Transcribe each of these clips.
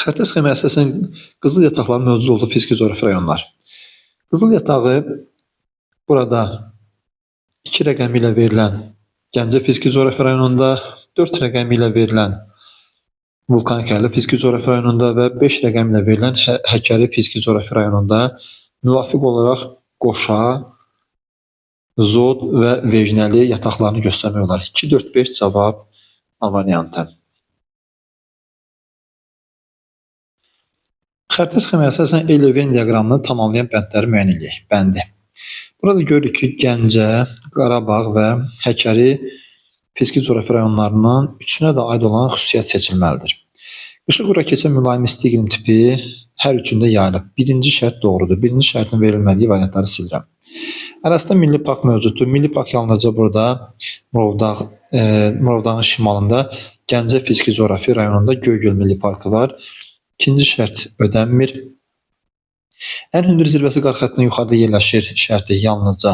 Xəritə sxemaya əsasən qızıl yataqların mövcud olduğu fiziki coğrafi rayonlar. Qızıl yatağı burada 2 rəqəmi ilə verilən Gəncə fiziki coğrafi rayonunda, 4 rəqəmi ilə verilən Vulkanik Əhli fiziki coğrafi rayonunda və 5 rəqəmi ilə verilən Həkəri fiziki coğrafi rayonunda müvafiq olaraq Qoşa, Zod və Vejnəli yataqlarını göstərmək olar. 2, 4, 5 cavab A variantı. Xəritə sxemaya əsasən Euler-Venn diaqramını tamamlayan bəndləri müəyyən edək. Bəndi. Burada görürük ki, Gəncə, Qarabağ və Həkəri fiziki coğrafi rayonlarından üçünə də aid olan xüsusiyyət seçilməlidir. Qışı quraq keçən mülayim isti iqlim tipi hər üçündə yayılıb. Birinci şərt doğrudur. Birinci şərtin verilmədiyi variantları silirəm. Ərazidə milli park mövcuddur. Milli park yalnızca burada Murovdağın şimalında Gəncə fiziki coğrafi rayonunda Göygöl Milli Parkı var. İkinci şərt ödənmir. Ən hündür zirvəsi qar xəttindən yuxarıda yerləşir şərti yalnızca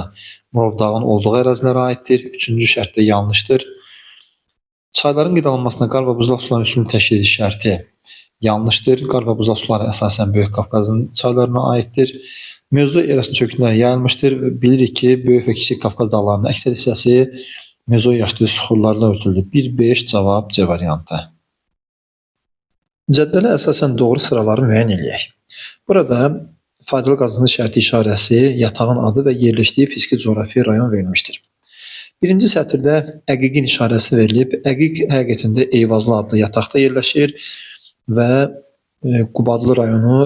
Murovdağın olduğu ərazilərə aiddir. Üçüncü şərt də yanlışdır. Çayların qidalanmasına qar və buzlaq suların üstünlük təşkil edir şərti yanlışdır. Qar və buzlaq suları əsasən Böyük Qafqazın çaylarına aiddir. Mezozoy erasının çöküntüləri yayılmışdır. Bilirik ki, Böyük və Kiçik Qafqaz dağlarının əksər hissəsi mezozoy yaşlı süxurlarla örtülüdür. 1-5 cavab C variantı. Cədvələ əsasən doğru sıraları müəyyən eləyək. Burada faydalı qazıntı şərti işarəsi, yatağın adı və yerləşdiyi fiziki coğrafi rayon verilmişdir. Birinci sətirdə əqiqin işarəsi verilib. Əqiq həqiqətində Eyvazlı adlı yataqda yerləşir və Qubadlı rayonu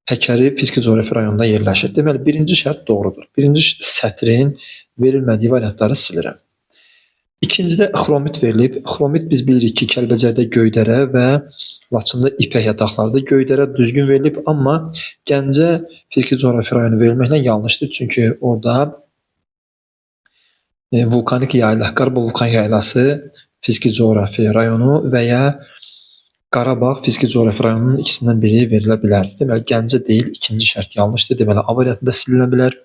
Həkəri fiziki coğrafi rayonunda yerləşir. Deməli, birinci şərt doğrudur. Birinci sətrin verilmədiyi variantları silirəm. İkincidə xromit verilib. Xromit biz bilirik ki, Kəlbəcərdə Göydərə və Laçında İpək yataqlarıdır. Göydərə düzgün verilib, amma Gəncə fiziki coğrafi rayonu verilməklə yanlışdır. Çünki orada vulkanik yayla, Qarabağ vulkanik yaylası fiziki coğrafi rayonu və ya Qarabağ fiziki coğrafi rayonunun ikisindən biri verilə bilərdi. Deməli, Gəncə deyil, ikinci şərt yanlışdır. Deməli, A variantında sililə bilər.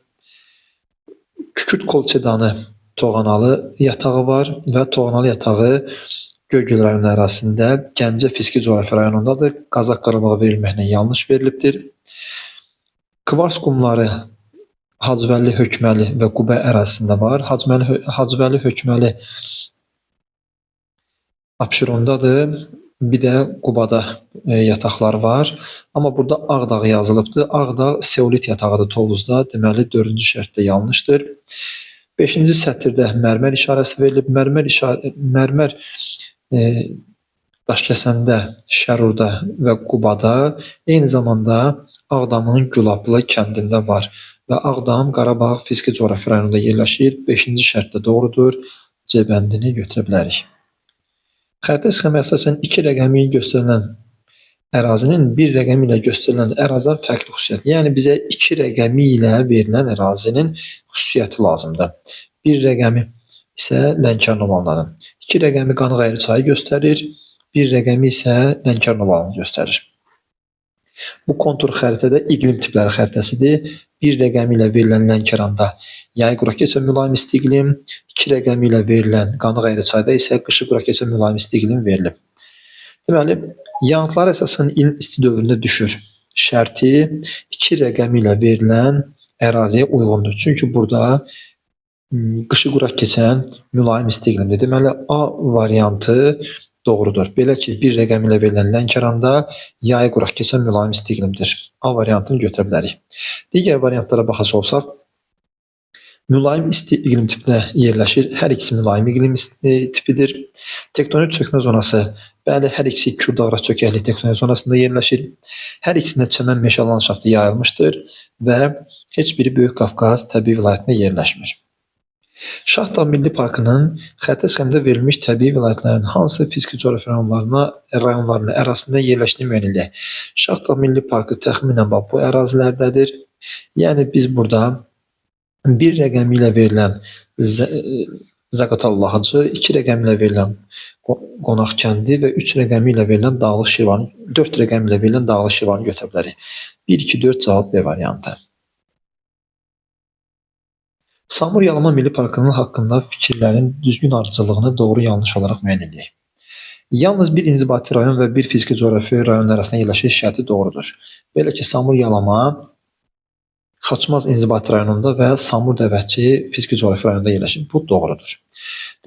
Kükürt kolçedanı Toğanalı yatağı var və Toğanalı yatağı Göygöl rayonu ərazisində Gəncə fiziki coğrafi rayonundadır. Qazax Qarabağa verilməklə yanlış verilibdir. Kvars qumları Hacıvəli, Hökməli və Qubə ərazisində var. Hacıvəli, Hökməli Abşerondadır. Bir də Qubada yataqlar var. Amma burada Ağdağ yazılıbdır. Ağdağ seolit yatağıdır Tovuzda. Deməli, dördüncü şərt də yanlışdır. Beşinci sətirdə mərmər işarəsi verilib. Mərmər Daşkəsəndə, Şərurda və Qubada, eyni zamanda Ağdamın Gülablı kəndində var və Ağdam Qarabağ fiziki coğrafi rayonunda yerləşir. Beşinci şərt də doğrudur. C bəndini götürə bilərik. Xəritə sxemaya əsasən 2 rəqəmi göstərilən ərazinin 1 rəqəmi ilə göstərilən ərazidən fərqli xüsusiyyəti. Yəni bizə 2 rəqəmi ilə verilən ərazinin xüsusiyyəti lazımdır. 1 rəqəmi isə Lənkəran ovalarıdır. 2 rəqəmi Qanıq çayı göstərir, 1 rəqəmi isə Lənkəran ovalarını göstərir. Bu kontur xəritədə iqlim tipləri xəritəsidir. 1 rəqəmi ilə verilən Lənkəranda yay quraq keçən mülayim isti iqlim, 2 rəqəmi ilə verilən Qanıq çayda isə qışı quraq keçən mülayim isti iqlim verilib. Deməli, yanıqlar əsasən ilin isti dövründə düşür. Şərti 2 rəqəmi ilə verilən əraziyə uyğundur. Çünki burada qışı quraq keçən mülayim isti iqlimdir. Deməli, A variantı doğrudur. Belə ki, 1 rəqəmi ilə verilən Lənkəranda yay quraq keçən mülayim isti iqlimdir. A variantını götürə bilərik. Digər variantlara baxası olsaq, mülayim isti iqlim tipinə yerləşir. Hər ikisi mülayim iqlim tipidir. Tektonik çökmə zonası, bəli, hər ikisi Kür-Dağraq çökəkli tektonik zonasında yerləşir. Hər ikisində çəmən meşə landşaftı yayılmışdır və heç biri Böyük Qafqaz təbii vilayətində yerləşmir. Şahdağ Milli Parkının xəritə sxemində verilmiş təbii vilayətlərin hansı fiziki coğrafi rayonlarının ərazisində yerləşdiyini müəyyən edək. Şahdağ Milli Parkı təxminən bax bu ərazilərdədir. Yəni biz burada 1 rəqəmi ilə verilən Zaqatala Lahıcı, 2 rəqəmi ilə verilən Qonaq kəndi və 3 rəqəmi ilə verilən Dağlıq Şirvanı, 4 rəqəmi ilə verilən Dağlıq Şirvanı götürə bilərik. 1, 2, 4 cavab B variantı. Samur Yalama Milli Parkının haqqında fikirlərin düzgün ardıcıllığını doğru yanlış olaraq müəyyən edək. Yalnız bir inzibati rayon və bir fiziki coğrafi rayon arasında yerləşir şərti doğrudur. Belə ki, Samur Yalama Xaçmaz inzibati rayonunda və Samur Dəvəçi fiziki coğrafi rayonunda yerləşir. Bu doğrudur.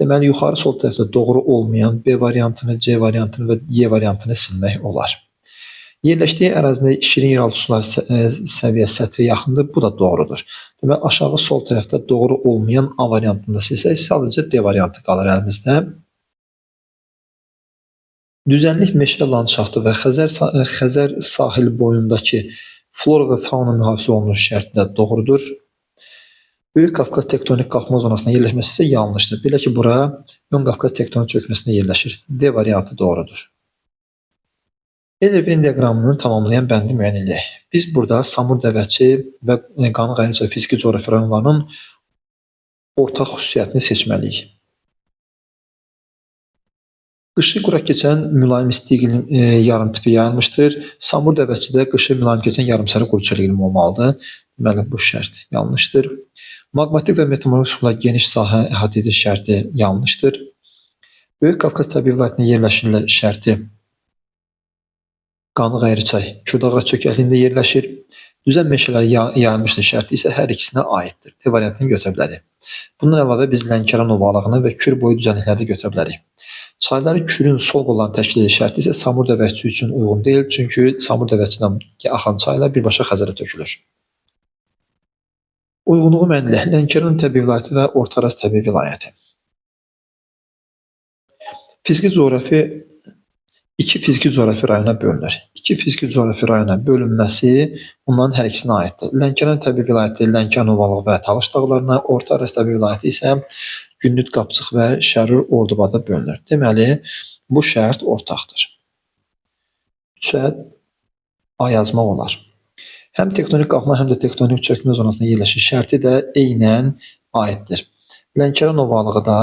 Deməli, yuxarı sol tərəfdə doğru olmayan B variantını, C variantını və Y variantını silmək olar. Yerləşdiyi ərazidə şirin yeraltı suları səviyyə səthi yaxındır. Bu da doğrudur. Deməli, aşağı sol tərəfdə doğru olmayan A variantını da silsək, sadəcə D variantı qalır əlimizdə. Düzənlik meşə landşaftı və Xəzər sahil boyundakı flora və fauna mühafizə olunur şərti də doğrudur. Böyük Qafqaz tektonik qalxma zonasına yerləşməsi isə yanlışdır. Belə ki, bura Ön Qafqaz tektonik çökməsində yerləşir. D variantı doğrudur. L Venn diaqramını tamamlayan bəndi müəyyən eləyək. Biz burada Samur Dəvəçi və Qanıq Əyriçay fiziki coğrafi rayonlarının ortaq xüsusiyyətini seçməliyik. Qışı quraq keçən mülayim isti iqlim yarım tipi yayılmışdır. Samur Dəvəçidə qışı mülayim keçən yarımsarı quru çöl iqlimi olmalıdır. Deməli, bu şərt yanlışdır. Maqmatik və metamorfik sular geniş sahə əhatə edir şərti yanlışdır. Böyük Qafqaz təbii vilayətində yerləşirlər şərti Qanıq Əyriçay Kürdağ çökəkliyində yerləşir. Düzən meşələri yayılmışdır şərti isə hər ikisinə aiddir. D variantını götürə bilərik. Bundan əlavə biz Lənkəran ovalığını və Kür boyu düzənlikləri də götürə bilərik. Çayları Kürün sol qollarını təşkil edir şərti isə Samur Dəvəçi üçün uyğun deyil. Çünki Samur Dəvəçidən axan çaylar birbaşa Xəzərə tökülür. Uyğunluğu müəyyən eləyək. Lənkəran təbii vilayəti və Orta Araz təbii vilayəti. Fiziki coğrafi iki fiziki coğrafi rayona bölünür. İki fiziki coğrafi rayona bölünməsi onların hər ikisinə aiddir. Lənkəran təbii vilayəti Lənkəran ovalığı və Talış dağlarına, Orta Araz təbii vilayəti isə Gündüz Qapçıq və Şərur Ordubada bölünür. Deməli, bu şərt ortaqdır. 3-ə A yazmaq olar. Həm tektonik qalxma, həm də tektonik çökmə zonasında yerləşir şərti də eynən aiddir. Lənkəran ovalığı da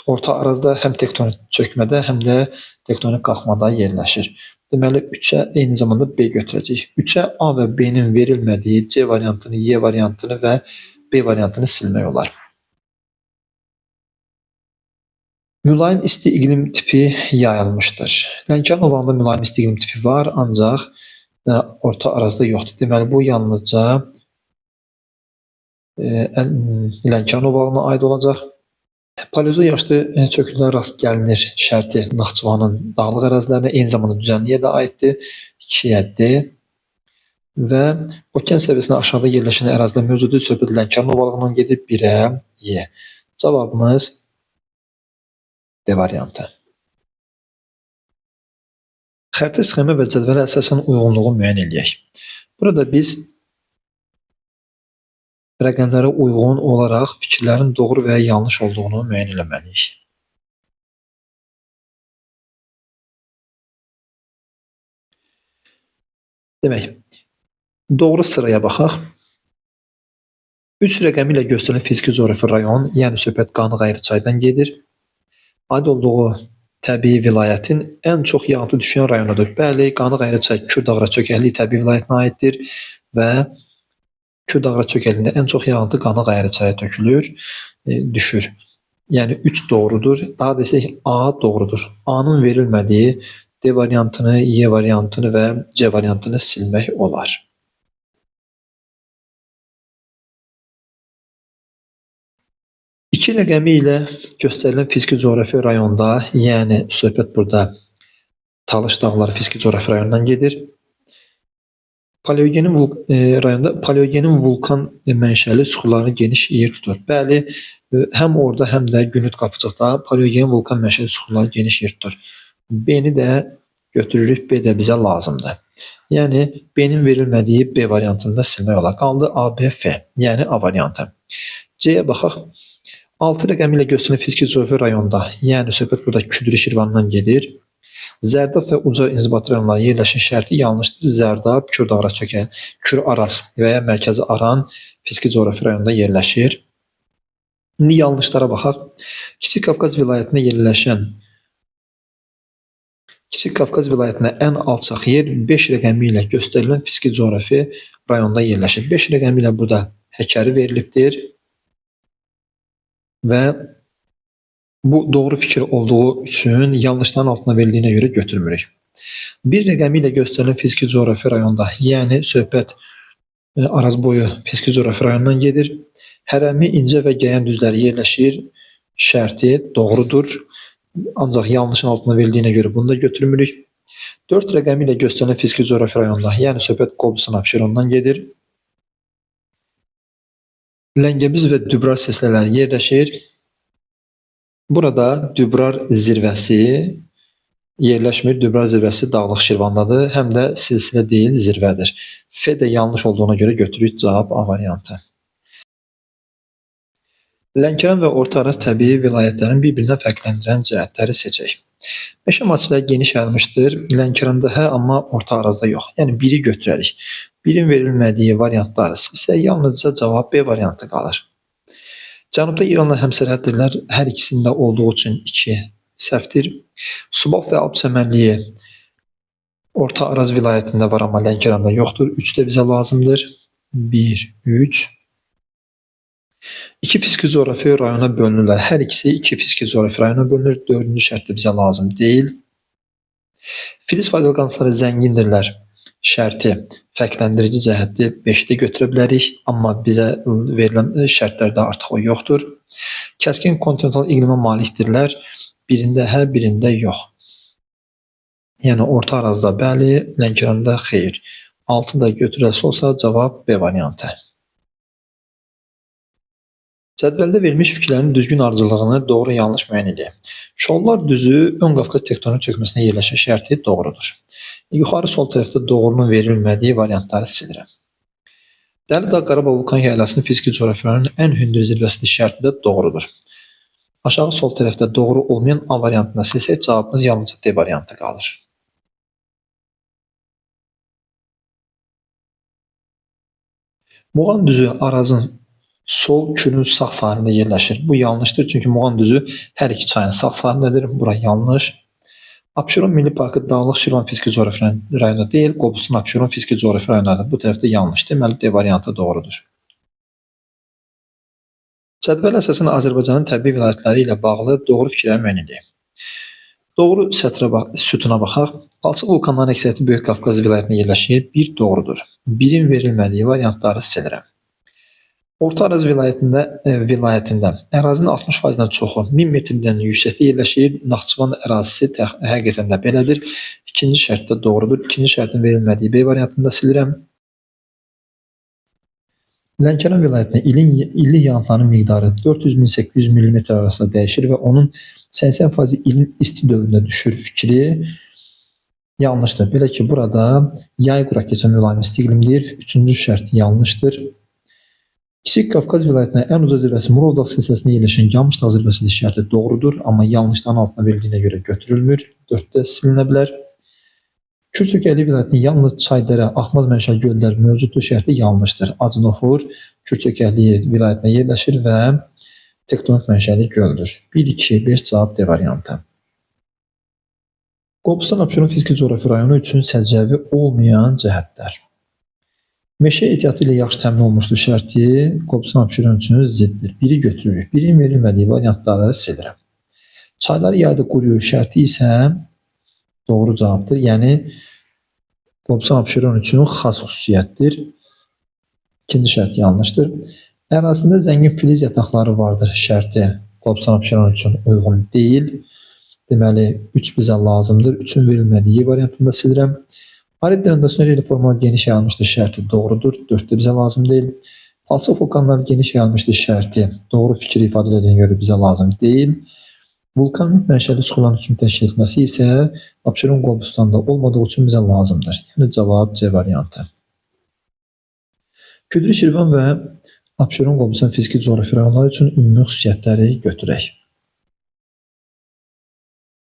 Orta Arazda həm tektonik çökmədə, həm də tektonik qalxmada yerləşir. Deməli, 3-ə eyni zamanda B götürəcəyik. 3-ə A və B-nin verilmədiyi C variantını, Y variantını və B variantını silmək olar. Mülayim isti iqlim tipi yayılmışdır. Lənkəran ovalığında mülayim isti iqlim tipi var, ancaq Orta Arazda yoxdur. Deməli, bu yalnızca Lənkəran ovalığına aid olacaq. Paleozoy yaşlı çöküntülərə rast gəlinir şərti Naxçıvanın dağlıq ərazilərinə, eyni zamanda düzənliyə də aiddir. 2-yə D və okean səviyyəsindən aşağıda yerləşən ərazilər mövcuddur. Söhbət Lənkəran ovalığından gedir 1-ə Y. Cavabımız D variantı. Xəritə, sxema və cədvələ əsasən uyğunluğu müəyyən eləyək. Burada biz rəqəmlərə uyğun olaraq fikirlərin doğru və ya yanlış olduğunu müəyyən eləməliyik. Demək, doğru sıraya baxaq. 3 rəqəmi ilə göstərilən fiziki coğrafi rayon, yəni söhbət Qanıq Əyriçaydan gedir. Aid olduğu təbii vilayətin ən çox yağıntı düşən rayonudur. Bəli, Qanıq Əyriçay Kür dağra çökəkliyi təbii vilayətinə aiddir və Kür dağra çökəkliyində ən çox yağıntı Qanıq Əyriçaya tökülür, düşür. Yəni 3 doğrudur. Daha desək A doğrudur. A-nın verilmədiyi D variantını, Y variantını və C variantını silmək olar. İki rəqəmi ilə göstərilən fiziki coğrafi rayonda, yəni söhbət burada Talış dağları fiziki coğrafi rayonundan gedir. Paleogenin rayonda paleogenin vulkan mənşəli suxurlarını geniş yer tutur. Bəli, həm orada, həm də Gündüz Qapıcıqda paleogen vulkan mənşəli suxurları geniş yer tutur. B-ni də götürürük, B də bizə lazımdır. Yəni B-nin verilmədiyi B variantını da silmək olar. Qaldı A, B, F, yəni A variantı. C-yə baxaq. 6 rəqəmi ilə göstərilən fiziki coğrafi rayonda, yəni söhbət burada Küdrü Şirvandan gedir. Zərdab və Ucar inzibati rayonları yerləşən şərti yanlışdır. Zərdab, Kür dağra çökən, Kür Araz və ya Mərkəzi Aran fiziki coğrafi rayonunda yerləşir. İndi yanlışlara baxaq. Kiçik Qafqaz vilayətində yerləşən Kiçik Qafqaz vilayətində ən alçaq yer 5 rəqəmi ilə göstərilən fiziki coğrafi rayonda yerləşir. 5 rəqəmi ilə burada Həkəri verilibdir və Bu doğru fikir olduğu üçün yanlışların altına verildiyinə görə götürmürük. Bir rəqəmi ilə göstərilən fiziki coğrafi rayonda, yəni söhbət Arazboyu fiziki coğrafi rayonundan gedir. Hərəmi, incə və gəyən düzləri yerləşir. Şərti doğrudur. Ancaq yanlışın altına verildiyinə görə bunu da götürmürük. 4 rəqəmi ilə göstərilən fiziki coğrafi rayonda, yəni söhbət Qobustan Abşerondan gedir. Ləngəbiz və Dübrar silsilələri yerləşir. Burada Dübrar zirvəsi yerləşmir. Dübrar zirvəsi Dağlıq Şirvandadır. Həm də silsilə deyil, zirvədir. F də yanlış olduğuna görə götürürük cavab A variantı. Lənkəran və Orta Araz təbii vilayətlərin bir-birindən fərqləndirən cəhətləri seçək. Meşə massivləri geniş yayılmışdır. Lənkəranda hə, amma Orta Arazda yox. Yəni biri götürərik. Birin verilmədiyi variantları isə yalnızca cavab B variantı qalır. Cənubda İranla həmsərhəddirlər. Hər ikisində olduğu üçün 2 səhvdir. Subalp və Alp çəmənliyi Orta Araz vilayətində var, amma Lənkəranda yoxdur. 3 də bizə lazımdır. 1, 3. İki fiziki coğrafi rayona bölünürlər. Hər ikisi iki fiziki coğrafi rayona bölünür. Dördüncü şərt də bizə lazım deyil. Filiz faydalı qanatları zəngindirlər. Şərti fərqləndirici cəhətdir. 5-də götürə bilərik, amma bizə verilən şərtlərdə artıq o yoxdur. Kəskin kontinental iqlimə malikdirlər. Birində hə, birində yox. Yəni Orta Arazda bəli, Lənkəranda xeyr. 6 da götürəsi olsa cavab B variantı. Cədvəldə verilmiş fikirlərin düzgün ardıcıllığını doğru yanlış müəyyən edək. Şollar düzü Ön Qafqaz tektonik çökməsinə yerləşən şərti doğrudur. Yuxarı sol tərəfdə doğrunun verilmədiyi variantları silirəm. Dəlidağ Qarabağ vulkan yaylasının fiziki coğrafi rayonunun ən hündür zirvəsidir şərti də doğrudur. Aşağı sol tərəfdə doğru olmayan A variantını silsək cavabımız yalnızca D variantı qalır. Muğan düzü Arazın sol, Kürün sağ sahilində yerləşir. Bu yanlışdır, çünki Muğan düzü hər iki çayın sağ sahilindədir. Bura yanlış. Abşeron Milli Parkı Dağlıq Şirvan fiziki coğrafi rayonu deyil, Qobustan Abşeron fiziki coğrafi rayonundadır. Bu tərəfdə yanlış. Deməli, D variantı doğrudur. Cədvəl əsasən Azərbaycanın təbii vilayətləri ilə bağlı doğru fikirləri müəyyən edək. Doğru sətrə bax, sütuna baxaq. Palçıq vulkanların əksəriyyəti Böyük Qafqaz vilayətində yerləşir. Bir doğrudur. Birin verilmədiyi variantları silirəm. Orta Araz vilayətində ərazinin 60%-dən çoxu 1000 metrdən yüksəkdə yerləşir. Naxçıvan ərazisi həqiqətən də belədir. İkinci şərt də doğrudur. İkinci şərtin verilmədiyi B variantını da silirəm. Lənkəran vilayətində illik yağıntıların miqdarı 400-1800 mm arasında dəyişir və onun 80% ilin isti dövründə düşür fikri yanlışdır. Belə ki, burada yay quraq keçən mülayim isti iqlimdir. Üçüncü şərt yanlışdır. Kiçik Qafqaz vilayətinin ən uca zirvəsi Murovdağ silsiləsində yerləşən Gamışdağ zirvəsidir şərti doğrudur, amma yanlışların altına verildiyinə görə götürülmür. 4-də silinə bilər. Kür çökəkliyi vilayətinin yalnız Çaydərə, Axmaz mənşəli göllər mövcuddur şərti yanlışdır. Acınoxur Kür çökəkliyi vilayətində yerləşir və tektonik mənşəli göldür. 1, 2, 5 cavab D variantı. Qobustan Abşeron fiziki coğrafi rayonu üçün səciyyəvi olmayan cəhətlər. Meşə ehtiyatı ilə yaxşı təmin olunmuşdur şərti Qobustan Abşeron üçün ziddir. Biri götürürük. Birin verilmədiyi variantları silirəm. Çayları yayda quruyur şərti isə doğru cavabdır. Yəni Qobustan Abşeron üçün xas xüsusiyyətdir. İkinci şərt yanlışdır. Ərazisində zəngin filiz yataqları vardır şərti Qobustan Abşeron üçün uyğun deyil. Deməli 3 bizə lazımdır. 3-ün verilmədiyi variantını da silirəm. Arid döndəsinə relief formalar geniş yayılmışdır şərti doğrudur. 4 də bizə lazım deyil. Palçıq vulkanları geniş yayılmışdır şərti doğru fikri ifadə etdiyinə görə bizə lazım deyil. Vulkanik mənşəli suxurların üçün təşkil etməsi isə Abşeron Qobustanda olmadığı üçün bizə lazımdır. Yəni cavab C variantı. Küdrü Şirvan və Abşeron Qobustan fiziki coğrafi rayonları üçün ümumi xüsusiyyətləri götürək.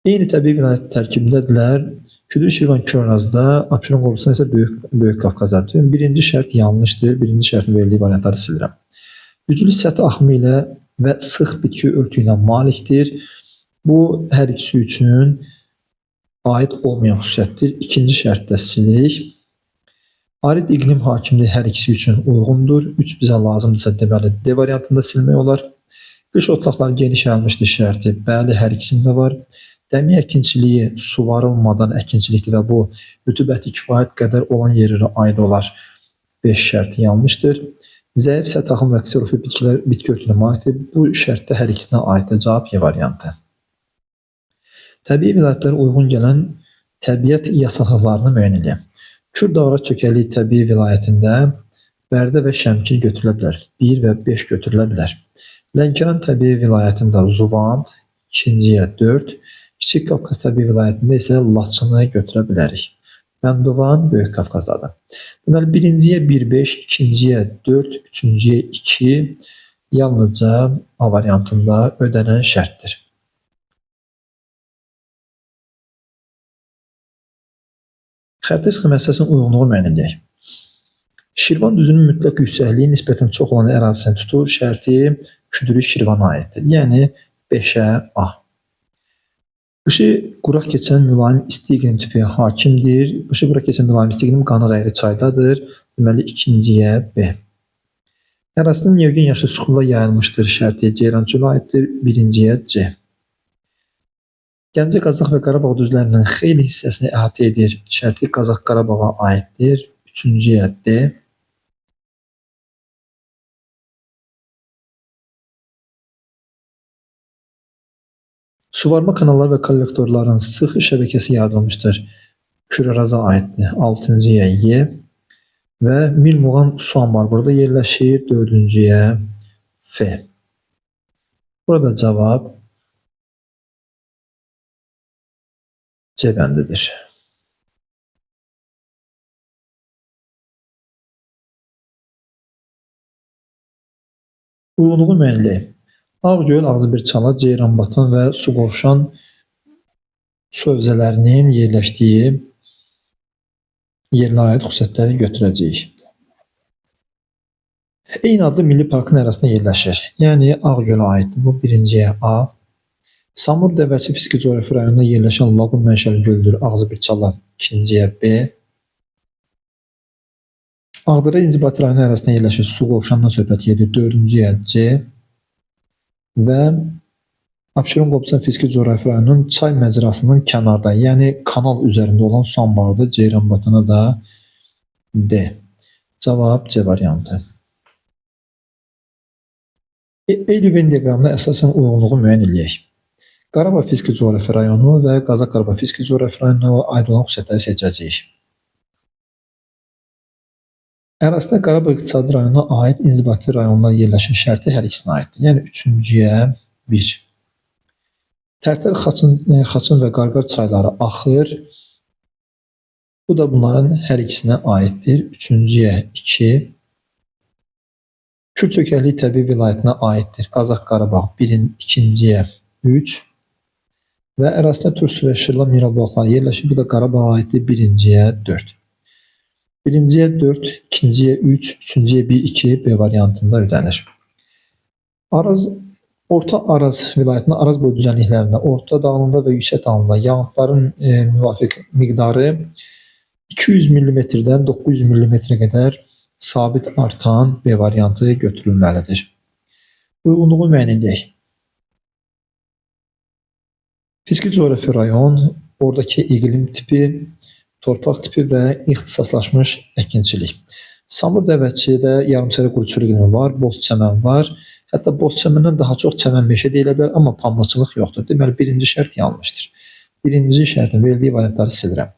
Eyni təbii vilayət tərkibindədirlər. Küdrü Şirvan Kür Arazda, Abşeron Qobustan isə Böyük Qafqazdadır. Birinci şərt yanlışdır. Birinci şərtin verildiyi variantları silirəm. Güclü səth axımı ilə və sıx bitki örtüyünə malikdir. Bu hər ikisi üçün aid olmayan xüsusiyyətdir. İkinci şərt də silirik. Arid iqlim hakimliyi hər ikisi üçün uyğundur. 3 bizə lazımdırsa deməli D variantında silmək olar. Qış otlaqları geniş yayılmışdır şərti. Bəli, hər ikisində var. Dəmi əkinçiliyi suvarılmadan əkinçilikdir və bu rütubəti kifayət qədər olan yerlərə aid olar. 5 şərti yanlışdır. Zəif səth axın və kserofit bitkilər bitki örtüyünə malikdir. Bu şərtdə hər ikisinə aiddir. Cavab E variantı. Təbii vilayətlərə uyğun gələn təbiət yasalıqlarını müəyyən eləyək. Kür Dağıraz çökəklik təbii vilayətində Bərdə və Şəmkir götürülə bilər. 1 və 5 götürülə bilər. Lənkəran təbii vilayətində Zuvand, ikinciyə 4, Kiçik Qafqaz təbii vilayətində isə Laçını götürə bilərik. Bənduvan Böyük Qafqazdadır. Deməli, birinciyə 1, 5, ikinciyə 4, üçüncüyə 2 yalnızca A variantında ödənən şərtdir. Xəritə sxeması əsasən uyğunluğu müəyyən edək. Şirvan düzünün mütləq yüksəkliyi nisbətən çox olan ərazisini tutur. Şərti Küdürü Şirvana aiddir. Yəni 5-ə A. Qışı quraq keçən mülayim isti iqlim tipi hakimdir. Qışı quraq keçən mülayim isti iqlim Qanıq əyri çaydadır. Deməli ikinciyə B. Ərazisinin neogen yaşlı süxurlar yayılmışdır. Şərti Ceyran çölü aiddir. Birinciyə C. Gəncə, Qazax və Qarabağ düzlərinin xeyli hissəsini əhatə edir. Şərti Qazax Qarabağa aiddir. Üçüncüyə D. Suvarma kanalları və kollektorların sıx şəbəkəsi yaradılmışdır. Kür-Araza aiddir. 6-cıya Y və Mirmuğan su anbarı burada yerləşir. 4-cüyə F. Burada cavab C bəndidir. Uyğunluğu müəyyən eləyək. Ağgöl, Ağzıbirçala, Ceyranbatan və Suqovuşan su hövzələrinin yerləşdiyi yerlərə aid xüsusiyyətləri götürəcəyik. Eyni adlı milli parkın ərazisində yerləşir. Yəni Ağgölə aiddir. Bu birinciyə A. Samur Dəvəçi fiziki coğrafi rayonunda yerləşən laqun mənşəli göldür. Ağzıbirçala ikinciyə B. Ağdərə inzibati rayonu ərazisində yerləşir. Suqovuşandan söhbət gedir. Dördüncüyə C. Və Abşeron Qobustan fiziki coğrafi rayonunun çay məcrasının kənarda, yəni kanal üzərində olan su anbarıdır. Ceyranbatana da D. Cavab C variantı. Eyli-Venn diaqramına əsasən uyğunluğu müəyyən eləyək. Qarabağ fiziki coğrafi rayonu və Qazax Qarabağ fiziki coğrafi rayonuna aid olan xüsusiyyətləri seçəcəyik. Ərazisində Qarabağ iqtisadi rayonuna aid inzibati rayonlar yerləşən şərti hər ikisinə aiddir. Yəni üçüncüyə 1. Tərtər, Xaçın və Qarqar çayları axır. Bu da bunların hər ikisinə aiddir. Üçüncüyə 2. Kür çökəklik təbii vilayətinə aiddir. Qazax Qarabağ 1-in ikinciyə 3. Və ərazisində Tursu və Şırlan mineral bulaqları yerləşir. Bu da Qarabağa aiddir. Birinciyə 4. Birinciyə 4, ikinciyə 3, üçüncüyə 1, 2 B variantında ödənir. Araz, Orta Araz vilayətinin Araz boyu düzənliklərində, orta dağılımda və yüksək dağılımda yağıntıların müvafiq miqdarı 200 mm-dən 900 mm-ə qədər sabit artan B variantı götürülməlidir. Uyğunluğu müəyyən edək. Fiziki coğrafi rayon, oradakı iqlim tipi, torpaq tipi və ixtisaslaşmış əkinçilik. Samur Dəvəçidə yarımsərə quru çöl iqlimi var, boz çəmən var. Hətta boz çəməndən daha çox çəmən meşə deyilə bilər, amma pambıqçılıq yoxdur. Deməli, birinci şərt yanlışdır. Birinci şərtin verildiyi variantları silirəm.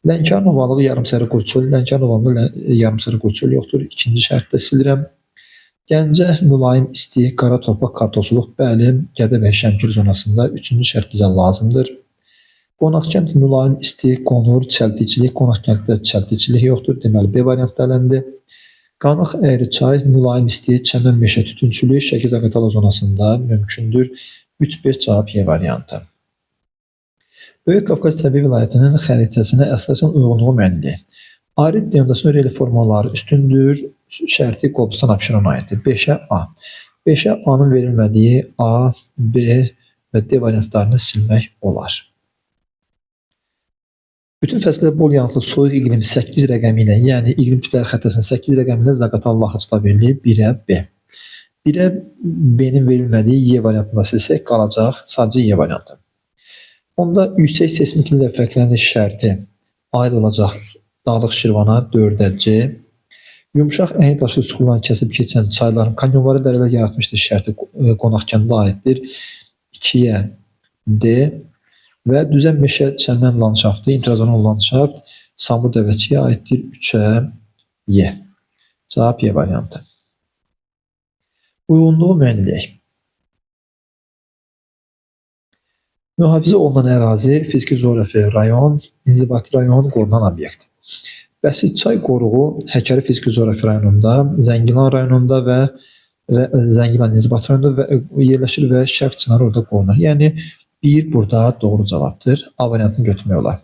Lənkəran ovalığı yarımsərə quru çöl, Lənkəran ovalığında yarımsərə quru çöl yoxdur. İkinci şərti də silirəm. Gəncə mülayim isti, qara torpaq kartofçuluq, bəli, Gədəbəy Şəmkir zonasında üçüncü şərt bizə lazımdır. Qonaqkənd mülayim isti, qonur, çəltikçilik, Qonaqkənddə çəltikçilik yoxdur. Deməli, B variantı ələndi. Qanıq əyri çay, mülayim isti, çəmən meşə tütünçülük Şəki Zaqatala zonasında mümkündür. 3-5 cavab Y variantı. Böyük Qafqaz təbii vilayətinin xəritəsinə əsasən uyğunluğu müəyyən edək. Arid denudasyon relyef formaları üstündür. Şərti Qobustan Abşerona aiddir. 5-ə A. 5-ə A-nın verilmədiyi A, B və D variantlarını silmək olar. Bütün fəsildə bol yağıntılı soyuq iqlim 8 rəqəmi ilə, yəni iqlim tipləri xəritəsinin 8 rəqəmi ilə Zaqatala Laxıçda verilib 1-ə B. 1-ə B-nin verilmədiyi Y variantını da silsək qalacaq sadəcə Y variantı. Onda yüksək seismikliklə fərqlənir şərti aid olacaq Dağlıq Şirvana, 4-ə C. Yumşaq əyni daşlı suxurlarını kəsib keçən çayların kanyonvari dərələr yaratmışdır şərti Qonaq kəndinə aiddir. 2-yə D və düzən meşə çəmən landşaftı, intrazonal landşaft Samur Dəvəçiyə aiddir. 3-ə Y. Cavab Y variantı. Uyğunluğu müəyyən edək. Mühafizə olunan ərazi, fiziki coğrafi rayon, inzibati rayon, qorunan obyekt. Bəsit çay qoruğu Həkəri fiziki coğrafi rayonunda, Zəngilan rayonunda və Zəngilan inzibati rayonunda və yerləşir və Şərq Çınarı orada qorunur. Yəni 1 burada doğru cavabdır. A variantını götürmək olar.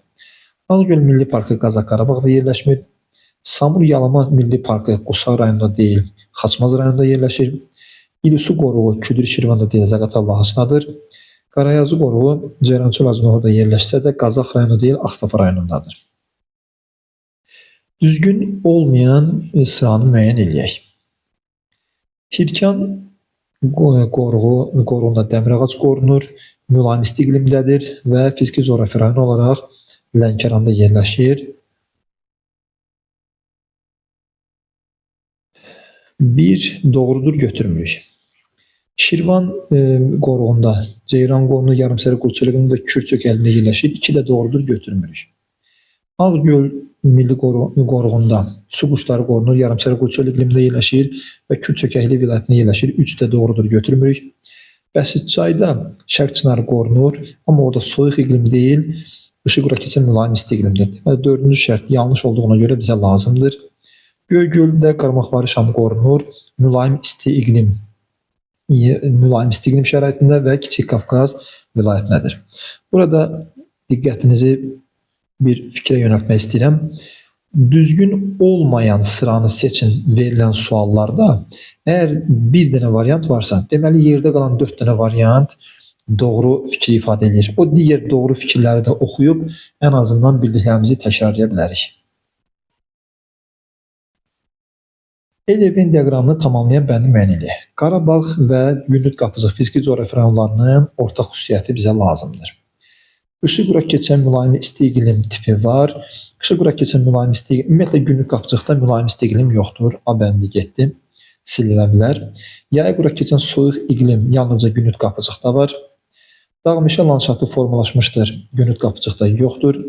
Ağgöl Milli Parkı Qazax Qarabağda yerləşmir. Samur Yalama Milli Parkı Qusar rayonunda deyil, Xaçmaz rayonunda yerləşir. İlisu qoruğu Küdür Şirvanda deyil, Zaqatala Lahaçdadır. Qarayazı qoruğu Ceyrançöl Acınoğurda yerləşsə də Qazax rayonu deyil, Ağstafa rayonundadır. Düzgün olmayan sıranı müəyyən eləyək. Hirkan qoruğunda dəmir ağac qorunur, mülayim isti iqlimdədir və fiziki coğrafi rayon olaraq Lənkəranda yerləşir. 1 doğrudur, götürmürük. Şirvan qoruğunda ceyran qorunur, yarımsəri qurçöl iqlimində və Kür çökəlində yerləşir. 2 də doğrudur, götürmürük. Ağgöl Milli Qoruğunda su quşları qorunur, yarımsəri qurçöl iqlimində yerləşir və Kür çökəkli vilayətində yerləşir. 3 də doğrudur, götürmürük. Bəsitçayda Şərq Çınarı qorunur, amma orada soyuq iqlim deyil, qışı quraq keçən mülayim isti iqlimdir. Deməli, dördüncü şərt yanlış olduğuna görə bizə lazımdır. Göygöldə qarmaqvari şam qorunur, mülayim isti iqlim, mülayim isti iqlim şəraitində və Kiçik Qafqaz vilayətindədir. Burada diqqətinizi bir fikrə yönəltmək istəyirəm. Düzgün olmayan sıranı seçin verilən suallarda. Əgər bir dənə variant varsa, deməli yerdə qalan 4 dənə variant doğru fikri ifadə edir. O digər doğru fikirləri də oxuyub ən azından bildiklərimizi təkrarlaya bilərik. L-Venn diaqramını tamamlayan bəndi müəyyən edək. Qarabağ və Gündüz Qapıcıq fiziki coğrafi rayonlarının ortaq xüsusiyyəti bizə lazımdır. Qışı quraq keçən mülayim isti iqlim tipi var. Qışı quraq keçən mülayim isti iqlim, ümumiyyətlə Gündüz Qapıcıqda mülayim isti iqlim yoxdur. A bəndi getdi, sililə bilər. Yayı quraq keçən soyuq iqlim yalnızca Gündüz Qapıcıqda var. Dağ meşə landşaftı formalaşmışdır. Gündüz Qapıcıqda yoxdur.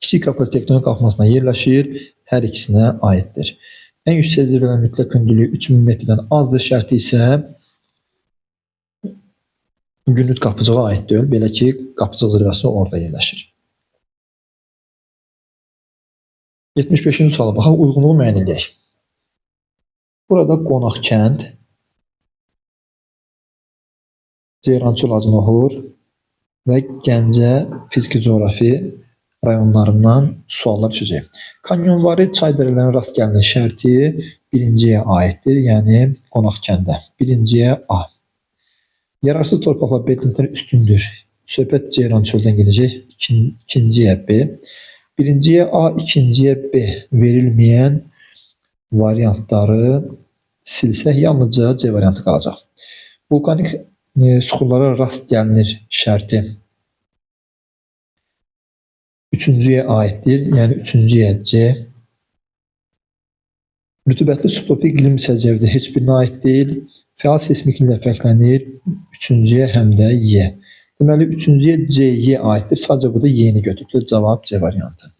Kiçik Qafqaz tektonik qalxmasına yerləşir, hər ikisinə aiddir. Ən yüksək zirvələrin mütləq hündürlüyü 3000 metrdən azdır şərti isə Gündüz Qapıcığa aid deyil. Belə ki, Qapıcıq zirvəsi orada yerləşir. 75-ci suala baxaq, uyğunluğu müəyyən edək. Burada Qonaq kənd, Ceyrançöl Acınohur və Gəncə fiziki coğrafi rayonlarından suallar düşəcək. Kanyonvari çay dərələrinə rast gəlinir şərti birinciyə aiddir, yəni Qonaq kəndə. Birinciyə A. Yararsız torpaqlar betlintlər üstündür. Söhbət Ceyrançöldən gedəcək. İkinciyə B. Birinciyə A, ikinciyə B verilməyən variantları silsək yalnızca C variantı qalacaq. Vulkanik suxurlara rast gəlinir şərti üçüncüyə aiddir. Yəni üçüncüyə C. Rütubətli subtropik iqlim səciyyəvidir. Heç birinə aid deyil. Fəal seismikliklə fərqlənir. Üçüncüyə həm də Y. Deməli, üçüncüyə C, Y aiddir. Sadəcə burada Y-ni götürüblər. Cavab C variantı.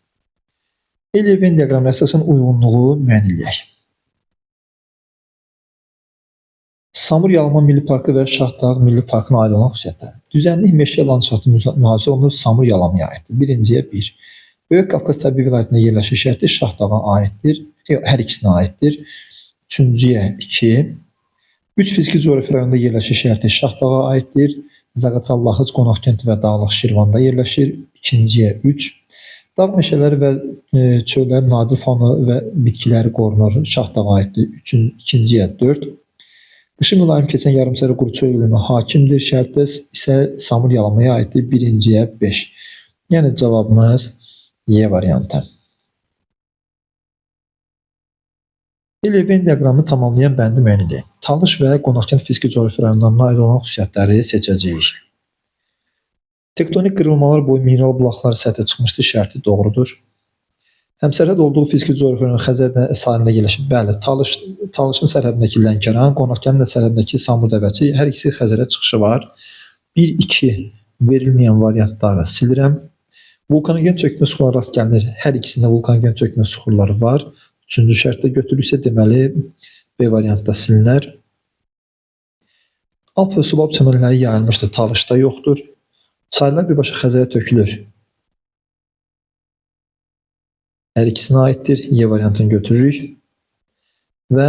L-Venn diaqramına əsasən uyğunluğu müəyyən eləyək. Samur Yalama Milli Parkı və Şahdağ Milli Parkına aid olan xüsusiyyətlər. Düzənlik meşə landşaftı mühafizə olunur Samur Yalamaya aiddir. Birinciyə 1. Böyük Qafqaz təbii vilayətində yerləşir şərti Şahdağa aiddir. Yox, hər ikisinə aiddir. Üçüncüyə 2. 3 fiziki coğrafi rayonda yerləşir şərti Şahdağa aiddir. Zaqatal, Lahıc, Qonaqkənd və Dağlıq Şirvanda yerləşir. İkinciyə 3. Dağ meşələri və çöllərin nadir fauna və bitkiləri qorunur. Şahdağa aiddir. İkinciyə 4. Qışı mülayim keçən yarımsəri quru çöl iqlimi hakimdir. Şərtdə isə Samur Yalamaya aiddir. Birinciyə 5. Yəni cavabımız Y variantı. Venn diaqramını tamamlayan bəndi müəyyən edək. Talış və Qonaqkənd fiziki coğrafi rayonlarına aid olan xüsusiyyətləri seçəcəyik. Tektonik qırılmalar boyu mineral bulaqları səthə çıxmışdır, şərti doğrudur. Həmsərhəd olduğu fiziki coğrafi rayon Xəzər sahilində yerləşir. Bəli, Talışın sərhədindəki Lənkəran, Qonaqkəndin də sərhədindəki Samur Dəvəçi, hər ikisi Xəzərə çıxışı var. 1, 2 verilməyən variantları silirəm. Vulkanogen çökmə suxurları rast gəlinir. Hər ikisində vulkanogen çökmə suxurları var. Üçüncü şərtdə götürülürsə, deməli B variantı da silinər. Alp və subalp çəmənlikləri yayılmışdır, Talışda yoxdur. Çaylar birbaşa Xəzərə tökülür. Hər ikisinə aiddir. Y variantını götürürük. Və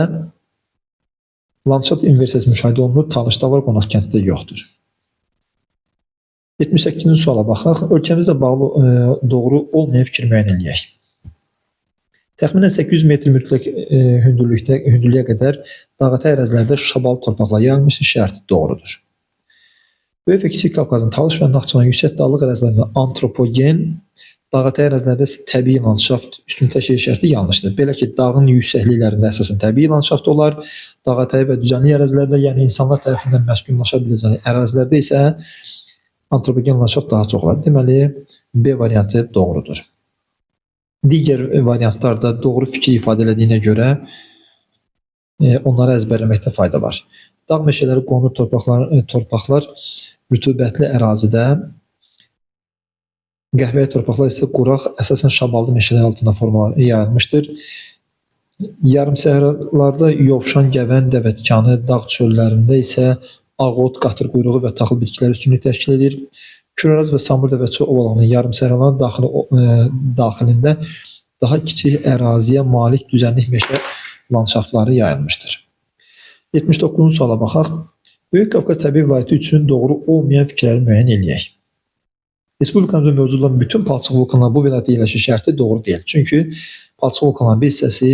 landşaft inversiyası müşahidə olunur. Talışda var, Qonaqkənddə yoxdur. 78-ci suala baxaq. Ölkəmizlə bağlı doğru olmayan fikir müəyyən eləyək. Təxminən 800 metr mütləq hündürlüyə qədər dağətəyi ərazilərdə şabalıd torpaqlar yayılmışdır, şərti doğrudur. Böyük və Kiçik Qafqazın Talış və Naxçıvan yüksək dağlıq ərazilərində antropogen, dağətəyi ərazilərdə isə təbii landşaft üstün təşkil şərti yanlışdır. Belə ki, dağın yüksəkliklərində əsasən təbii landşaft olar, dağətəyi və düzənlik ərazilərdə, yəni insanlar tərəfindən məskunlaşa biləcəyi ərazilərdə isə antropogen landşaft daha çox olar. Deməli, B variantı doğrudur. Digər variantlarda doğru fikir ifadə elədiyinə görə onları əzbərləməkdə fayda var. Dağ meşələri qonur torpaqlar rütubətli ərazidə, qəhvəyi torpaqlar isə quraq, əsasən şaballı meşələr altında yayılmışdır. Yarımsəhralarda yovşan, gəvən, dəvətikanı, dağ çöllərində isə ağot, qatır quyruğu və taxıl bitkiləri üstünlük təşkil edir. Küraraz və Samur Dəvəçi ovalığının yarımsəhraların daxilində daha kiçik əraziyə malik düzənlik meşə landşaftları yayılmışdır. 79-cu suala baxaq. Böyük Qafqaz təbii vilayəti üçün doğru olmayan fikirləri müəyyən eləyək. Respublikamızda mövcud olan bütün palçıq vulkanlar bu vilayətdə yerləşir şərti doğru deyil. Çünki palçıq vulkanların bir hissəsi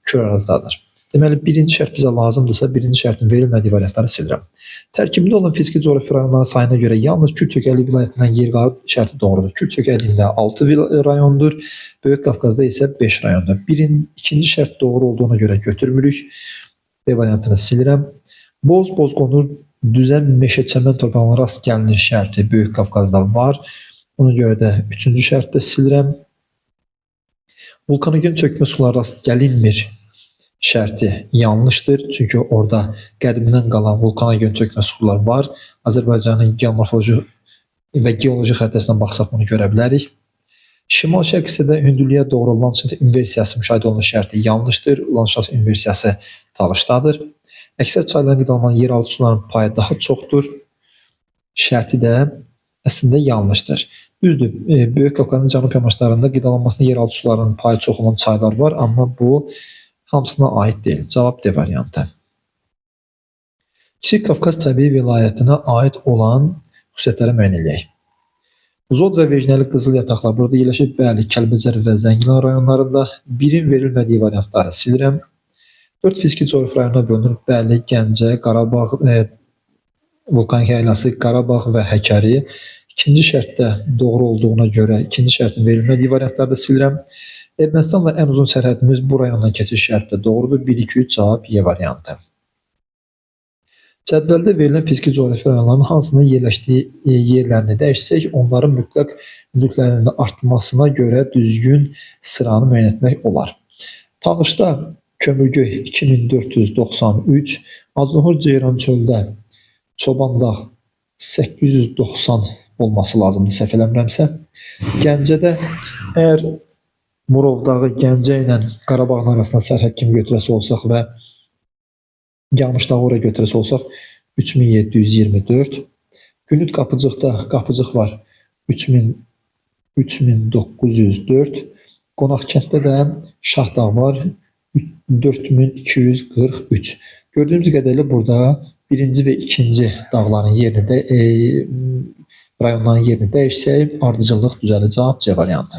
Kürarazdadır. Deməli, birinci şərt bizə lazımdırsa, birinci şərtin verilmədiyi variantları silirəm. Tərkibində olan fiziki coğrafi rayonların sayına görə yalnız Kür çökəkliyi vilayətindən yer qalır şərti doğrudur. Kür çökəkliyində 6 rayondur, Böyük Qafqazda isə 5 rayondur. İkinci şərt doğru olduğuna görə götürmürük. B variantını silirəm. Boz, bozqonur, düzən meşə çəmən torpağına rast gəlinir şərti Böyük Qafqazda var. Ona görə də üçüncü şərti də silirəm. Vulkanogen çökmə suları rast gəlinmir şərti yanlışdır. Çünki orada qədimdən qalan vulkanogen çökmə suxurlar var. Azərbaycanın geomorfoloji və geoloji xəritəsinə baxsaq bunu görə bilərik. Şimal-şərq hissədə hündürlüyə doğru landşaft inversiyası müşahidə olunur şərti yanlışdır. Landşaft inversiyası Talışdadır. Əksər çayların qidalanmanan yeraltı sularının payı daha çoxdur. Şərti də əslində yanlışdır. Düzdür, Böyük Qafqazın cənub yamaçlarında qidalanmasında yeraltı sularının payı çox olan çaylar var, amma bu hamısına aid deyil. Cavab D variantı. Kiçik Qafqaz təbii vilayətinə aid olan xüsusiyyətləri müəyyən eləyək. Zod və vecnəli qızıl yataqlar burada yerləşir. Bəli, Kəlbəcər və Zəngilan rayonlarında. Birin verilmədiyi variantları silirəm. 4 fiziki coğrafi rayona bölünür. Bəli, Gəncə, Qarabağ, Vulkanik yaylası, Qarabağ və Həkəri. İkinci şərtdə doğru olduğuna görə ikinci şərtin verilmədiyi variantları da silirəm. Ermənistanla ən uzun sərhədimiz bu rayondan keçir şərtdə doğrudur. 1, 2, 3 cavab Y variantı. Cədvəldə verilən fiziki coğrafi rayonların hansının yerləşdiyi yerlərini dəyişsək, onların mütləq hündürlüklərinin artmasına görə düzgün sıranı müəyyən etmək olar. Talışda Kömürgöy 2493, Acınoxur Ceyrançöldə Çobandağ 890 olması lazımdır, səhv eləmirəmsə. Gəncədə əgər Murov dağı Gəncə ilə Qarabağın arasında sərhəd kimi götürəsi olsaq və Yamış dağı oraya götürəsi olsaq 3724. Günüd Qapıcıqda Qapıcıq var 3904. Qonaqkənddə də Şah dağı var 4243. Gördüyümüz qədərilə burada birinci və ikinci dağların yerini də rayonların yerini dəyişsək ardıcıllıq düzəlir. Cavab C variantı.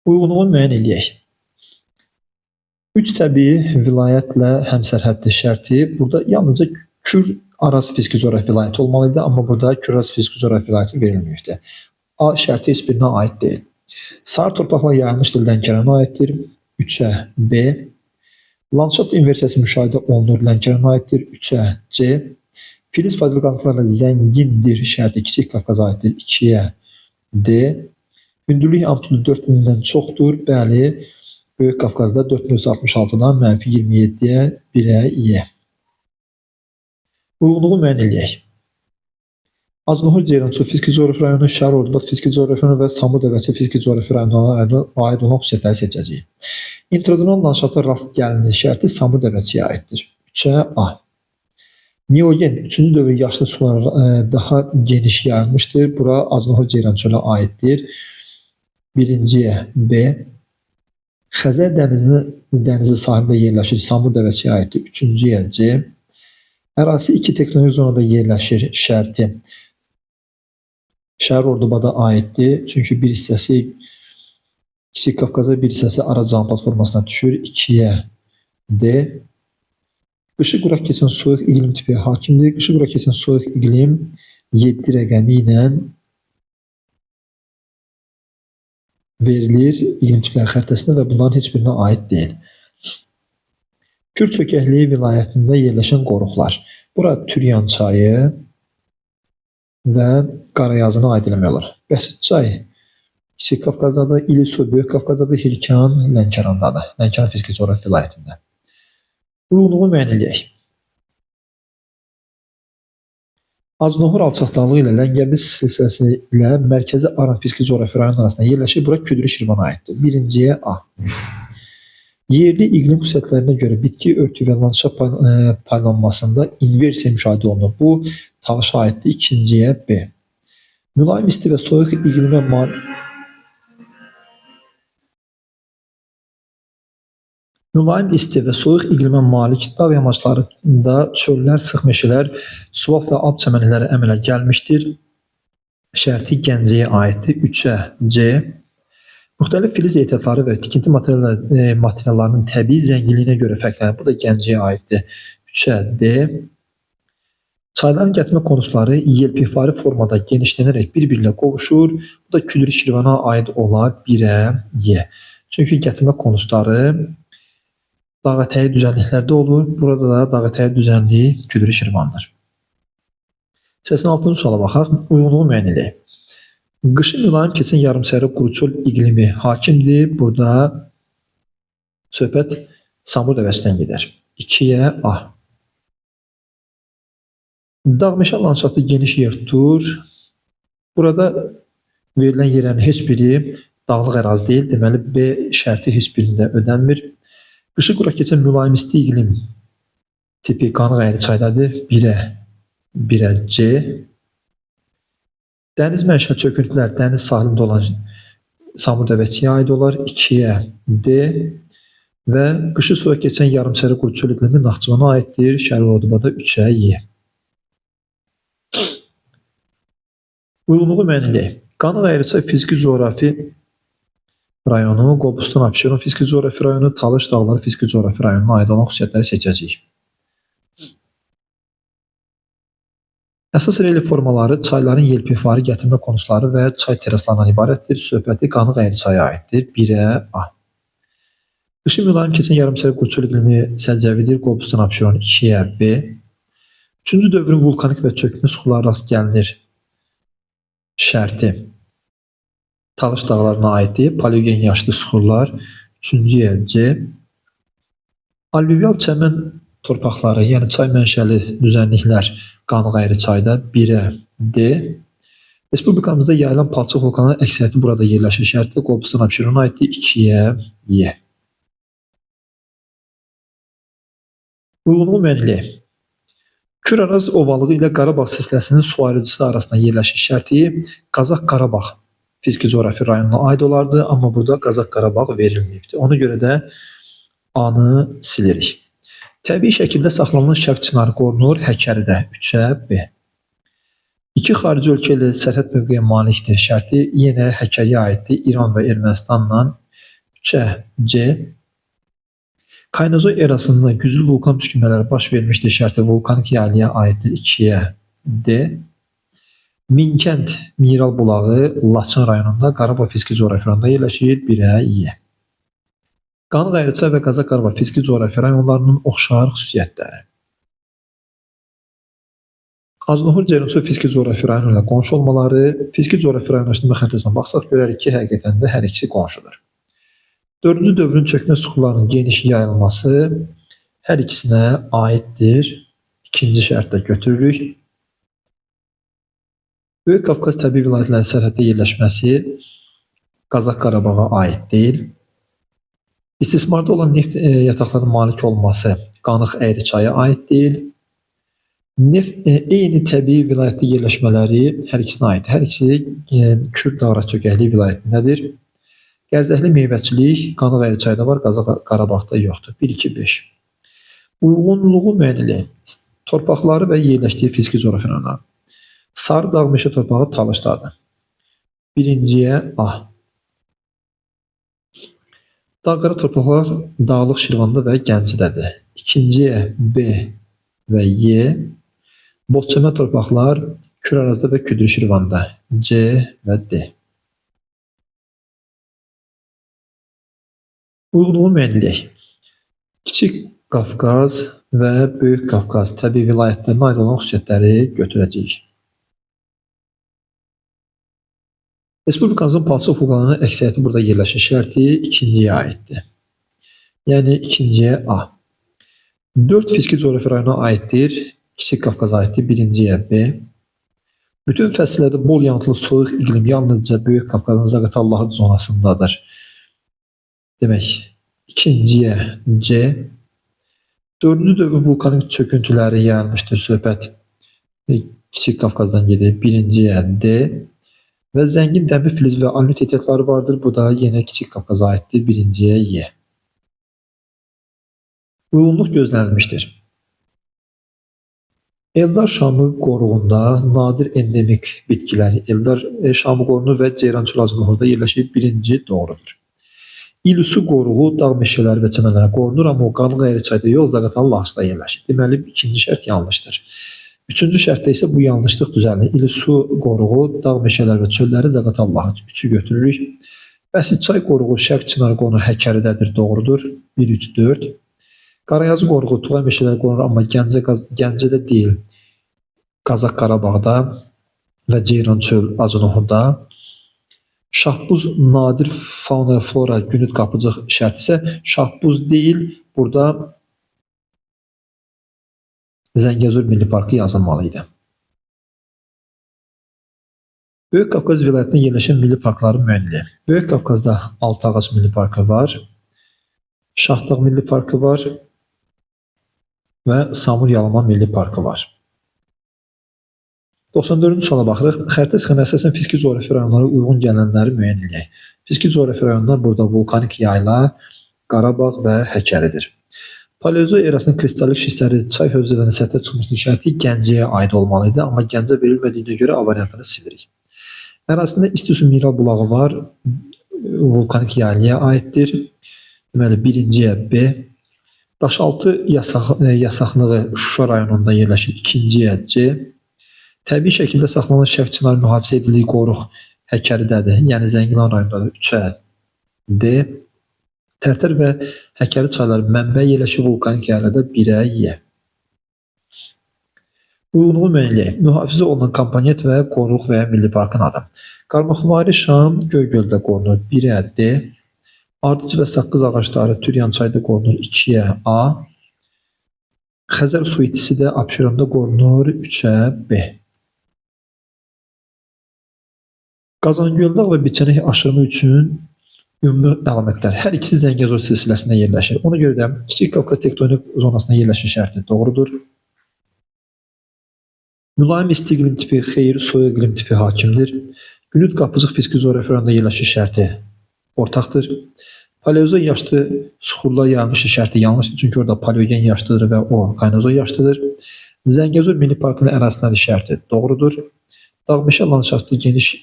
Uyğunluğu müəyyən eləyək. 3 təbii vilayətlə həmsərhədli şərti burada yalnızca Kür Araz fiziki coğrafi vilayəti olmalı idi, amma burada Kür Araz fiziki coğrafi vilayəti verilməyibdir. A şərti heç birinə aid deyil. Sarı torpaqlar yayılmışdır, Lənkərana aiddir. 3-ə B. Landşaft inversiyası müşahidə olunur. Lənkərana aiddir. 3-ə C. Filiz faydalı qalıntılarla zəngindir şərti Kiçik Qafqaza aiddir. 2-yə D. Hündürlük amplitudu 4000-dən çoxdur. Bəli, Böyük Qafqazda 4466-dan mənfi 27-yə 1-ə Y. Uyğunluğu müəyyən eləyək. Acınoxur Ceyransu fiziki coğrafi rayonu, Şəhər Ordubad fiziki coğrafi rayonu və Samur Dəvəçi fiziki coğrafi rayonuna aid olan xüsusiyyətləri seçəcəyik. İntrozonal landşafta rast gəlinir şərti Samur Dəvəçiyə aiddir. 3-ə A. Neogen 3-cü dövrün yaşlı sular daha geniş yayılmışdır. Bura Acınoxur Ceyran çölü aiddir. 1-ciyə B. Xəzər dənizi sahilində yerləşir. Samur Dəvəçiyə aiddir. 3-cüyə C. Ərazisi iki tektonik zonada yerləşir şərti Şəhər Ordubada aiddir. Çünki bir hissəsi Kiçik Qafqaza, bir hissəsi Aracan platformasına düşür. 2-yə D. Qışı quraq keçən soyuq iqlim tipi hakimdir. Qışı quraq keçən soyuq iqlim 7 rəqəmi ilə verilir iqlim tipləri xəritəsində və bunların heç birinə aid deyil. Kür çökəkliyi vilayətində yerləşən qoruqlar. Bura Türyan çayı və Qarayazına aid eləmək olar. Bəsit çay Kiçik Qafqazdadır, İlisu Böyük Qafqazdadır, Hirkan Lənkərandadır. Lənkəran fiziki coğrafi vilayətində. Uyğunluğu müəyyən eləyək. Acınoxur alçaqdağlığı ilə Ləngəbiz silsiləsi ilə Mərkəzi Aran fiziki coğrafi rayonu arasında yerləşir. Bura Küdrü Şirvana aiddir. 1-ciyə A. Yerli iqlim xüsusiyyətlərinə görə bitki örtüyü və landşaft paylanmasında inversiya müşahidə olunur. Bu Talışa aiddir. 2-ciyə B. Mülayim isti və soyuq iqlimə Mülayim isti və soyuq iqlimə malik dağ yamaçlarında çöllər, sıx meşələr, suvaq və alp çəmənlikləri əmələ gəlmişdir. Şərti Gəncəyə aiddir. 3-ə C. Müxtəlif filiz ehtiyatları və tikinti materiallarının təbii zənginliyinə görə fərqlənir. Bu da Gəncəyə aiddir. 3-ə D. Çayların gətirmə konusları yelpikvari formada genişlənərək bir-biri ilə qovuşur. Bu da Küdrü Şirvana aid olar 1-ə Y. Çünki gətirmə konusları dağətəyi düzənliklərdə olur. Burada da dağətəyi düzənliyi Küdrü Şirvandır. 86-cı suala baxaq. Uyğunluğu müəyyən eləyək. Qışı mülayim keçən yarımsəhra quru çöl iqlimi hakimdir. Burada söhbət Samur dəvəsindən gedər. 2-yə A. Dağ meşə landşaftı geniş yer tutur. Burada verilən yerlərin heç biri dağlıq ərazi deyil. Deməli, B şərti heç birində ödənmir. Qışı quraq keçən mülayim isti iqlim tipi Qanıq əyri çaydadır. 1-ə C. Dəniz mənşəli çöküntülər dəniz sahilində olan Samur dəvəçiyə aid olar. 2-yə D. Və qışı soyuq keçən yarımsəhra quru çöl iqlimi Naxçıvana aiddir. Şərqi Ordubada 3-ə Y. Uyğunluğu müəyyən eləyək. Qanıq əyri çay fiziki coğrafi rayonu, Qobustan Abşeron fiziki coğrafi rayonu, Talış dağları fiziki coğrafi rayonuna aid olan xüsusiyyətləri seçəcəyik. Əsas relyef formaları çayların yelpikvari gətirmə konusları və çay teraslarından ibarətdir. Söhbəti Qanıq əyri çaya aiddir. 1-ə A. Qışı mülayim keçən yarımsəhra quru çöl iqlimi Səlcəvidir. Qobustan Abşeron 2-yə B. 3-cü dövrün vulkanik və çökmə suxurları rast gəlinir şərti Talış dağlarına aiddir. Paleogen yaşlı suxurlar 3-cüyə C. Allüvial çəmən torpaqları, yəni çay mənşəli düzənliklər Qanıq əyri çayda 1-ə D. Respublikamızda yayılan palçıq vulkanların əksəriyyəti burada yerləşir. Şərti Qobustan Abşerona aiddir. 2-yə Y. Uyğunluğu müəyyən eləyək. Kür Araz ovalığı ilə Qarabağ silsiləsinin su ayırıcısı arasında yerləşir şərti Qazax-Qarabağ fiziki coğrafi rayonuna aid olardı, amma burada Qazax-Qarabağ verilməyibdir. Ona görə də A-nı silirik. Təbii şəkildə saxlanılan şərq çınarı qorunur Həkəridə 3-ə B. İki xarici ölkə ilə sərhəd mövqeyə malikdir. Şərti yenə Həkəriyə aiddir. İran və Ermənistanla 3-ə C. Kaynozoy erasında güclü vulkan püskürmələri baş vermişdir. Şərti vulkanik yaylıya aiddir. 2-yə D. Minkənd mineral bulağı Laçın rayonunda, Qarabağ fiziki coğrafi rayonunda yerləşir. 1-ə Y. Qanıq Əyriçay və Qazax Qarabağ fiziki coğrafi rayonlarının oxşar xüsusiyyətləri. Acınoxur Ceyransu fiziki coğrafi rayonu ilə qonşu olmaları, fiziki coğrafi rayonlaşdırma xəritəsinə baxsaq görərik ki, həqiqətən də hər ikisi qonşudur. Dördüncü dövrün çökmə suxurlarının geniş yayılması hər ikisinə aiddir. İkinci şərtdə götürürük. Böyük Qafqaz təbii vilayətlərinin sərhəddə yerləşməsi Qazax Qarabağa aid deyil. İstismarda olan neft yataqlarının malik olması Qanıq Əyriçaya aid deyil. Neft eyni təbii vilayətdə yerləşmələri hər ikisinə aiddir. Hər ikisi Kür Dağıraz çökəkliyi vilayətindədir. Qərzəkli meyvəçilik Qanıq Əyriçayda var, Qazax Qarabağda yoxdur. 1, 2, 5. Uyğunluğu müəyyən eləyək. Torpaqları və yerləşdiyi fiziki coğrafi rayonlar. Sarı dağ meşə torpağı Talışdadır. Birinciyə A. Dağqara torpaqlar Dağlıq Şirvanda və Gəncədədir. İkinciyə B və Y. Bozçəmən torpaqlar Kür Arazda və Küdrü Şirvanda. C və D. Uyğunluğu müəyyən eləyək. Kiçik Qafqaz və Böyük Qafqaz təbii vilayətlərinə aid olan xüsusiyyətləri götürəcəyik. Respublikamızın palçıq vulkanlarının əksəriyyəti burada yerləşir. Şərti ikinciyə aiddir. Yəni ikinciyə A. 4 fiziki coğrafi rayona aiddir. Kiçik Qafqaza aiddir. Birinciyə B. Bütün fəsillərdə bol yağıntılı soyuq iqlim yalnızca Böyük Qafqazın Zaqatallahı zonasındadır. Demək, ikinciyə C. Dördüncü dövrün vulkanik çöküntüləri yayılmışdır. Söhbət Kiçik Qafqazdan gedir. Birinciyə D. Və zəngin dəmir filiz və alümit ehtiyatları vardır. Bu da yenə Kiçik Qafqaza aiddir. Birinciyə Y. Uyğunluq gözlənilmişdir. Eldar Şamı qoruğunda nadir endemik bitkilər Eldar Şamı qoruğu və Ceyrançöl Acınoxurda yerləşir. Birinci doğrudur. İlisu qoruğu dağ meşələri və çəmənlərə qorunur, amma o Qanıq Əyriçayda yox, Zaqatalı Laçda yerləşir. Deməli, ikinci şərt yanlışdır. Üçüncü şərtdə isə bu yanlışlıq düzəlilir. İlisu qoruğu, dağ meşələri və çölləri Zaqatalı Laç. 3-ü götürürük. Bəsit çay qoruğu Şərq Çınar qoruğu Həkəridədir, doğrudur. 1, 3, 4. Qarayazı qoruğu Tuğay meşələri qorunur, amma Gəncədə deyil. Qazax Qarabağda və Ceyrançöl Acınoxurda. Şahbuz nadir fauna və flora günüd qapıcıq şərt isə Şahbuz deyil, burada Zəngəzur Milli Parkı yazılmalı idi. Böyük Qafqaz vilayətində yerləşən milli parkların müəyyən. Böyük Qafqazda Altı Ağac Milli Parkı var, Şahdağ Milli Parkı var və Samur Yalama Milli Parkı var. 94-cü suala baxırıq. Xəritə sxemə əsasən fiziki coğrafi rayonlara uyğun gələnləri müəyyən eləyək. Fiziki coğrafi rayonlar burada vulkanik yayla, Qarabağ və Həkəridir. Paleozoy erasının kristallik şistləri çay hövzələrinin səthə çıxmışdır şərti Gəncəyə aid olmalı idi, amma Gəncə verilmədiyinə görə A variantını silirik. Ərazisində isti su mineral bulağı var, vulkanik yaylaya aiddir. Deməli, birinciyə B. Daşaltı yasaqlığı Şuşa rayonunda yerləşir, ikinciyə C. Təbii şəkildə saxlanılan Şərq Çınar mühafizə edildiyi qoruq Həkəridədir, yəni Zəngilan rayonundadır, 3-ə D. Tərtər və Həkəri çayları mənbəyi yerləşir vulkanik yaylada 1-ə Y. Uyğunluğu müəyyən eləyək. Mühafizə olunan komponent və qoruq və ya milli parkın adı. Qarmaqvari Şam Göygöldə qorunur, 1-ə D. Ardıc və saqqız ağacları Türyan çayda qorunur, 2-yə A. Xəzər su itisi də Abşeronda qorunur, 3-ə B. Qazangöldağ və Biçənək aşırımı üçün ümumi əlamətlər. Hər ikisi Zəngəzur silsiləsində yerləşir. Ona görə də Kiçik Qafqaz tektonik zonasında yerləşir şərti doğrudur. Mülayim isti iqlim tipi, xeyir, soyuq iqlim tipi hakimdir. Günüd qapıcıq fiziki coğrafi rayonunda yerləşir şərti ortaqdır. Paleozoy yaşlı suxurlar yayılmış şərti yanlışdır. Çünki orada paleogen yaşlıdır və o kaynozoy yaşlıdır. Zəngəzur Milli Parkının ərazisindədir şərti doğrudur. Dağ meşə landşaftı geniş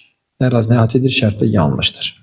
ərazini əhatə edir şərti yanlışdır.